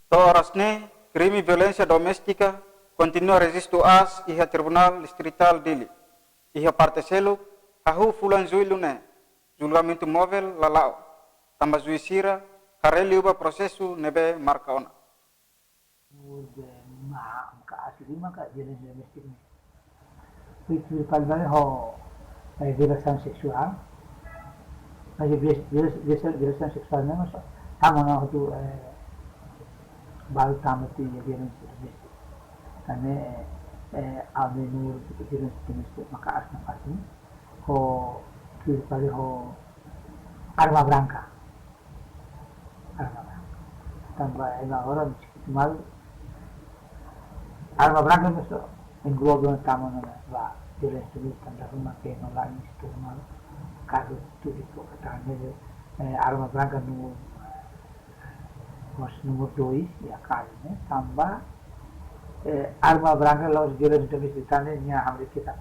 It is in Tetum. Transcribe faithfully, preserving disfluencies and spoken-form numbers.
To'o oras ne'e, krime violénsia doméstika kontinua rejistu aas iha Tribunál Distritál Dili. Iha parte seluk, hahú fulan Jullu ne'e, julgamentu móvel la la'o, tanba juís sira haree liu ba prosesu ne'ebé marka ona. Orde ma ka asli maka violénsia doméstika ne'e. Prinsipál ne'e ho, eh, violasaun seksuál. Mas violasaun seksuál ne'e mós tama ona hotu, eh, balu tama tiha violénsia doméstika. Tanba, eh, eh, ami númeru violénsia doméstika maka aas nafatin. Ho, prinsipál ho arma branka. Arma branka. Tanba ema agora mós mal. Arma branka mós engloba tama ona ba violénsia doméstika, tanba ruma ke no la instrumentu kazu tudu ko kata ne'e, eh, arma branka no mós númeru dois iha kazu ne'e, tanba, eh, arma branka la'ós violénsia doméstika ne'e nia hamriik ita.